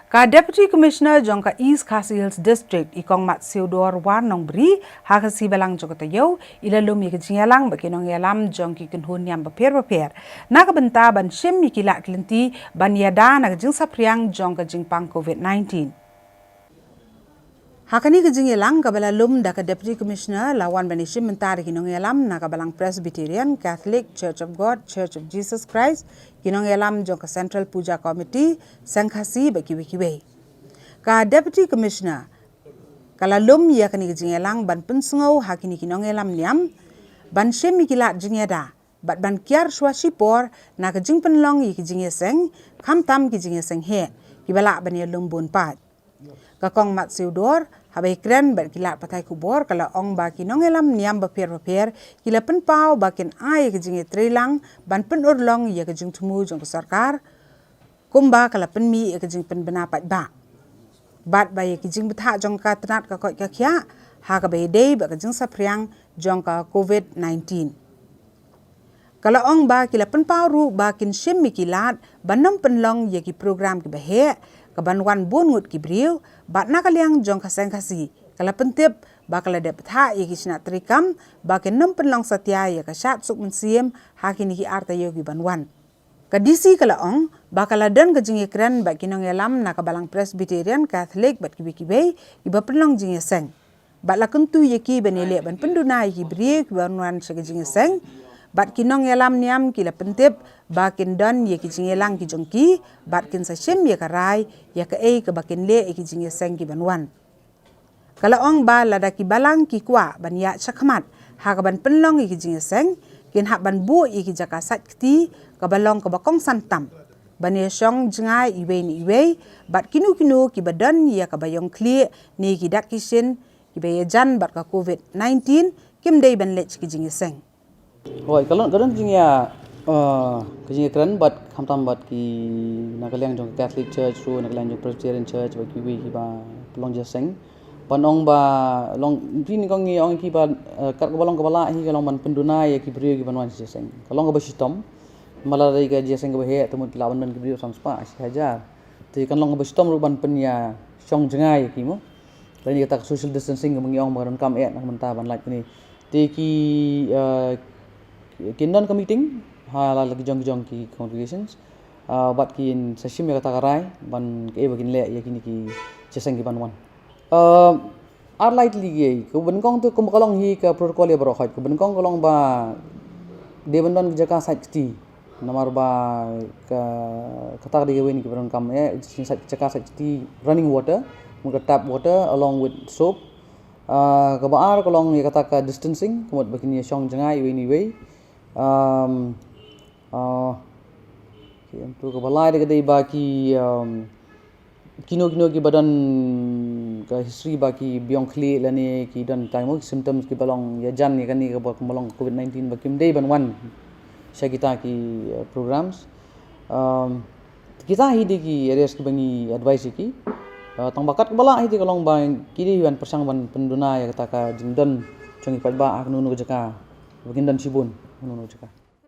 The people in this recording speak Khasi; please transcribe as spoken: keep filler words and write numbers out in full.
Ka Deputy Commissioner jong ka East Khasi Hills District, i Kong Matsiewdor Warnongbri, ha ka sngi Balang jong ka taïew, i la lum ïa ka jingïalang bad ki nongïalam jong ki kynhun niam bapher bapher na ka bynta ban shim ïa ki lad ki lynti ban ïada na ka jingsaphriang jong ka jingpang COVID nineteen. Ha kane ka jingïalang kaba la lum da ka Deputy Commissioner, la wan ban ïashim bynta da ki nongïalam na ka Balang Presbyterian, Catholic, Church of God, Church of Jesus Christ, ki nongïalam jong ka Central Puja Committee, Seng Khasi bad kiwei kiwei. Ka Deputy Commissioner ka la lum ïa kane ka jingïalang ban pynsngew ha kine ki nongïalam niam ban shim ïa ki lad jingïada bad ban kiar shuwa shipor na ka jingpynlong ïa ki jingïaseng, khamtam ki jingïaseng heh kiba lah ban ïalum bun pat. Ka Kong Matsiewdor, haba ïakren bad ki lad pathai khubor, ka la ong ba ki nongïalam niam bapher bapher ki la pynpaw ba kin ai ïa ka jingïatreilang ban pynurlong ïa ka jingthmu jong ka sorkar, kumba ka la pynmih ïa ka jingpynbna paidbah bad ba ïa ki jingbthah jong ka tnat ka koit ka khiah ha kaba ïadei bad ka jingsaphriang jong ka COVID nineteen. Ka la ong ba ki la pynpaw ruh ba kin shim ïa ki lad ban nym pynlong ïa ki program kiba heh, ka ban wan bun ngut ki briew, bad na ka liang jong ka Seng Khasi ka la pyntip ba ka la dep bthah ïa ki shnat treikam ba kin nym pynlong satia ïa ka shad suk mynsiem ha kine ki ar taïew ki ban wan. Ka D C ka la ong ba ka la don ka jingïakren bad ki nongïalam na ka Balang Presbyterian, Catholic bad kiwei kiwei kiba pynlong jingïaseng, bad la kyntu ïa ki ban ïaleh ban pynduna ïa ki briew kiba wan sha ka jingïaseng. Bad ki nongïalam niam ki la pyntip ba kin don ïa ki jingïalang ki jong ki bad kin sa shim ïa ka rai ïa kaei kaba kin leh ïa ki jingïaseng ki ban wan. Ka la ong ba lada ki balang ki kwah ban ïaid shakhmat ha ka ban pynlong ïa ki jingïaseng, kin hap ban buh ïa ki jaka sait kti kaba long kaba kongsan tam ban ïashong jngai iwei na iwei, bad kino kino kiba don ïa kaba ïong khlieh ne ki dak ki shin kiba ïajan bad ka COVID nineteen kim dei ban leit sha ki jingïaseng. Hooid, ka long, ka don jingïa, eh, ka jingïakren bad khamtam bad ki na ka liang jong Catholic Church ruh, na ka liang jong Presbyterian Church bad kiwei kiba pynlong jingïaseng. Ban ong ba long, phi nyngkong ngi ong kiba, eh, kat kaba long kaba lah hi ka long ban pynduna ïa ki briew kiban wan sha jingïaseng. Ka long kaba shitom. Namar lada dei ka jingïaseng kaba heh, te mut ki lah ban don ki briew san spah, shi hajar. Te kan long kaba shitom ruh ban pynïashong jngai ïa ki mo. Lane kata ka social distancing kaba ngi ong ba ka donkam eh na ka bynta ban lait kane. Te ki, eh, kin don ka meeting ha la ki jong ki jong ki congregations. Ah, bad kin sa shim ïa kata ka rai ban kaei ba kin leh ïa kine ki jingïaseng kiban wan. Ah, ar lai tylli ki, kaba nyngkong te kumba ka long hi ka protocol ïa baroh hooid, kaba nyngkong ka long ba dei ban don ka jaka sait kti. Namar ba ka, kata ka dei kawei na kiba donkam eh, jaka sait, jaka sait kti, running water, mut ka tap water along with soap. Ah, kaba ar ka long ïa kata ka distancing, ka mut ba kin ïashong jngai iwei na iwei. Um, ah, ki em tu kaba lai de ka dei ba ki, um, kino kino kiba don ka history ba kiba ïong khlieh lane ki don tang mo symptoms kiba long ïajan ïa kane kaba kumba long COVID nineteen ba kim dei ban wan sha kita ki, eh, programs. Um, kita hi dei ki areas kiba ngi advice ïa ki. Eh, tang ba kat kaba lah hi dei ka long ba ki dei ban pyrshang ban pynduna ïa kata ka jingdon jong ki paidbah ha kano kano ka jaka ba kin don shibun, kano kano ka jaka.